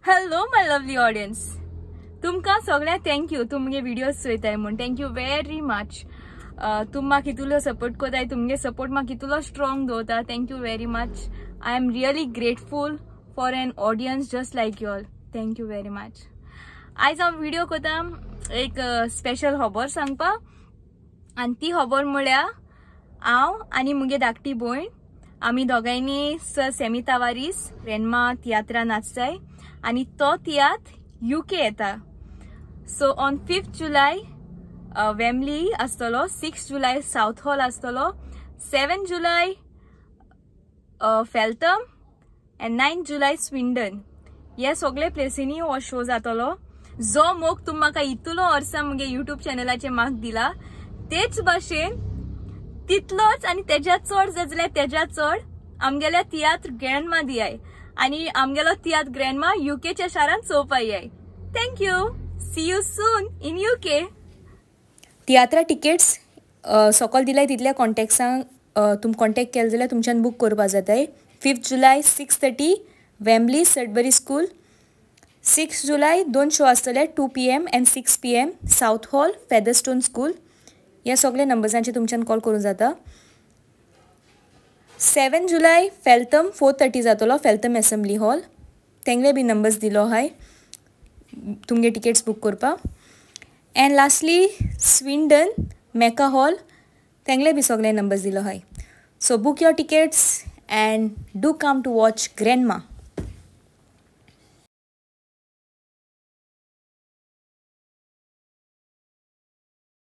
Hello my lovely audience, तुमकां सगळ्यांक thank you. तुमगे व्हिडियोज चोयताय म्हूण thank you very much. तुम म्हाका कितलो सपोर्ट करताय, तुमगे सपोर्ट म्हाका कितलो स्ट्रॉंग दवरता. Thank you very much. I am really grateful for an audience just like you all. Thank you very much. आयज हांव व्हिडियो करता एक स्पेशल खबर सांगपाक, आनी ती खबर म्हळ्यार हांव आनी मुगे धाकटी भयण आमी दोगांयनी सर सेमी तावारीस ग्रँडमा तियात्रा नाचताय आनी तो तियात्र UK येता. सो ऑन 5 जुलय वेम्बली आसतलो, 6 जुलय साउथ हॉल आसतलो, 7 जुलय फेल्थम एंड 9 जुलय स्विंडन. हे सगळे प्लेसींनी हो शो जातलो. जो मोग तुम म्हाका इतलो वर्सां मुगे युट्यूब चॅनलाचेर मार्क दिला तेच भाशेन तितलोच आनी तेज्या चड जाय जाल्यार तेज्या चड आमगेल्या तियात्र ग्रँडमा दियाय आनी आमगेलो तियात्र ग्रँडमा युकेच्या शारांत चोवपा याय. Thank you. See you soon in UK. तियात्रा tickets सकल दिलाय तितल्या कॉन्टेक्ट्सांक तुम कॉन्टेक्ट केले जाल्यार तुमच्यान बूक करपा जाताय. 5 जुलय 6:30 वेम्बली सडबरी स्कूल. 6 जुलय 2 शो आसतले, 2 PM and 6 PM South Hall Featherstone school. ह्या सगळे नंबर्सांचेर तुमच्यान कॉल करूं जाता. 7 जुलय फेल्थम 4:30 जातलो, फेल्थम एसेंब्ली हॉल. तेंगले बी नंबर्स दिलो आहाय तुमगे टिकेट्स बूक करपाक. एंड लास्टली स्विंडन मेका हॉल, तेंगले बी सगळे नंबर्स दिलो आहाय. So book your tickets and do come to watch grandma.